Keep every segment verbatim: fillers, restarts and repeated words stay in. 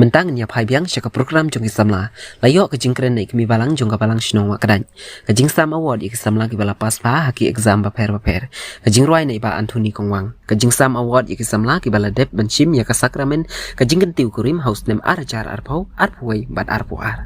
Mynta ngin ïa phai biang sha ka program jong ki samla. La ïoh ka jingkren na i kmie balang jong ka balang shnong Wahkdain. Ka jingsam award ïa ki samla kiba la pass bha ha ki exam bapher bapher. Ka jingrwai na i Bah Anthony Kongwang. Ka jingsam award ïa ki samla kiba la dep ban shim ïa ka sakramen ka jingkyntiew kurim ha u snem ar hajar arphew, arphew wei bad arphew ar.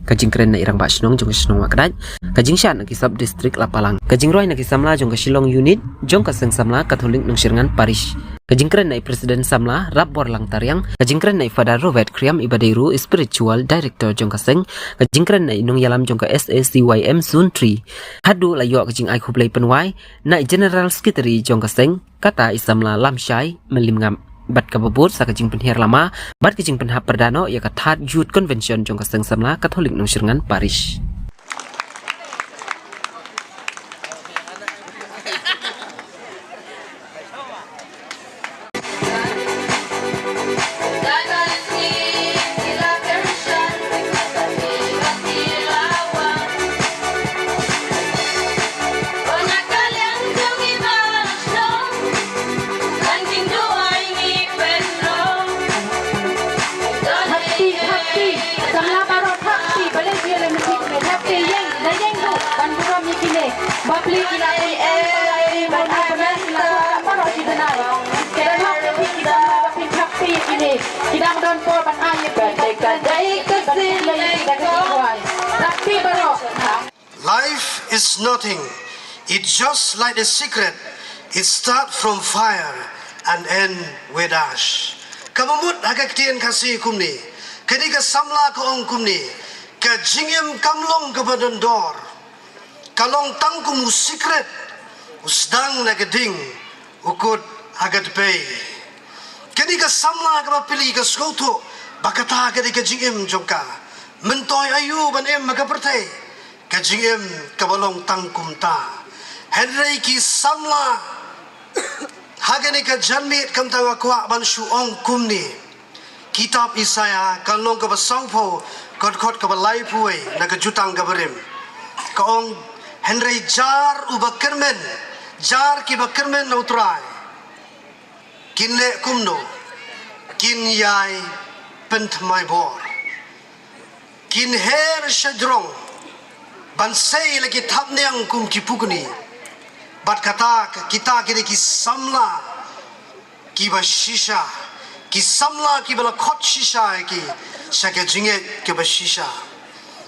Ka jingkren na i rangbah shnong jong ka shnong Wahkdain. Ka jingshad na ki sub district Lapalang. Ka jingrwai na ki samla jong ka Shillong unit jong ka seng samla Katholik Nongshirngan Parish. Ka jingkren na i President samla Rapborlang Tariang. Ka jingkren na i Father Robert Kriam iba dei ruh i spiritual director jong ka seng. Ka jingkren na i nongïalam jong ka S A C Y M Zone three. Haduh la ïoh ka jingai khublei pynwai na i General Secretary jong ka seng, kata i samla Lamshai Mylliemngap. Bad kaba bud sa ka jingpynhiar lama bad ka jingpynhap pyrda noh ïa ka Third Youth Convention jong ka seng samla Katholik Nongshirngan Parish. Thak ti, thak ti, samla baroh thak ti, balei phi ïa leh mynta kumne, thak ti, ïeng, da ïeng ruh ban burom ïa kine. Bapli ki la pyneh, ki la pyneh, ki la pyneh, baroh ki dang ai. Ki dang hok ïa phi, ki dang hok ïa phi, thak ti ïa kine. Ki dang don por ban ai ïa phi. Thak ti baroh. Life is nothing. It just like a secret. It start from fire and end with ash. Kaba mut ha ka ktien Khasi kumne. Kane ka samla ka ong kumne. Ka jingim kam long kaba don dor. Ka long tang kum u secret. U sdang na ka ding. U kut ha ka tpei. Kane ka samla kaba pli ka sngewthuh ba kata ka dei ka jingim jong ka. Myntoi aïu ban im ha ka pyrthei. Ka jingim kaba long tang kumta. Hynrei ki samla ha kane ka janmiet kumta nga kwah ban shu ong kumne. Kitab Isaiah ka lynnong kaba sawphew, ka dkhot kaba laiphew wei na ka jutang kaba rim. Ka ong, hynrei jar uba kyrmen, jar kiba kyrmen na U Trai. Kin leh kumno, kin ïai pynthymmai bor. Kin her shajrong, ban sei la ki thapniang kum ki pukni. Bad kata, kita ki dei ki samla kiba shisha, ki samla kiba la khot shisha ïa ki, sha ka jingngeit kiba shisha.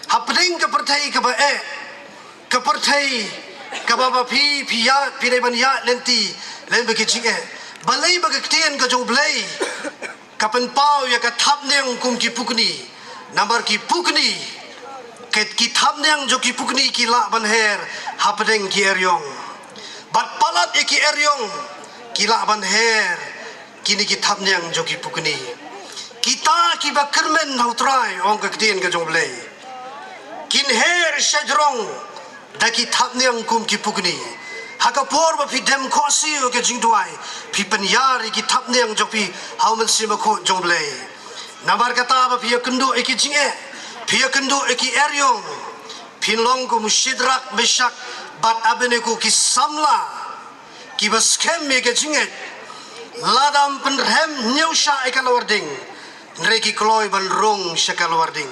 Hapdeng ka pyrthei kaba eh, ka pyrthei kaba ba phi, phi ïa, phi dei ban ïa lynti, lem bad ka jingeh. Balei ba ka ktien ka jong U Blei ka pynpaw ïa ka thapniang kum ki pukni. Namar ki pukni, ki, ki thapniang jong ki pukni ki lah ban her hapdeng ki eriong. Bad palat ïa ki eriong ki lah ban her kine ki thapniang jong ki pukni. Kita kiba kyrmen ha U Trai, ong ka ktien ka jong U Blei, kin her shajrong da ki thapniang kum ki pukni. Ha ka por ba phi dem khohsiew ïa ka jingduwai, phi pynïar ïa ki thapniang jong phi ha U Mynsiem Bakhuid jong U Blei. Namar kata ba phi ïakynduh ïa ki jingeh, phi ïakynduh ïa ki eriong, phin long kum u Shadrak, Meshak bad Abednego, ki samla kiba skhem ïa ka jingngeit. Lada ym pynrhem hynñiew shah ïa ka lawar ding, hynrei ki kloi ban rung sha ka lawar ding.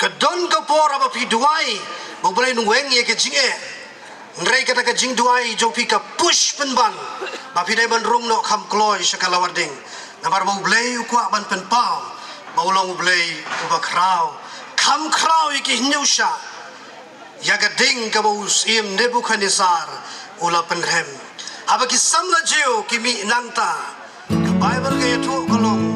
Ka don ka por haba phi duwai ba U Blei un weng ïa ka jingeh, hynrei kata ka jingduwai jong phi ka push pynban ba phi dei ban rung noh kham kloi sha ka lawar ding. Namar ba U Blei u kwah ban pynpaw ba u long U Blei uba khraw, kham khraw ïa ki hynñiew shah ïa ka ding kaba u syiem Nebukhadnessar u la pynrhem. Haba ki samla Jiw ki mih nangta, ka Baibl ka ïathuh ka long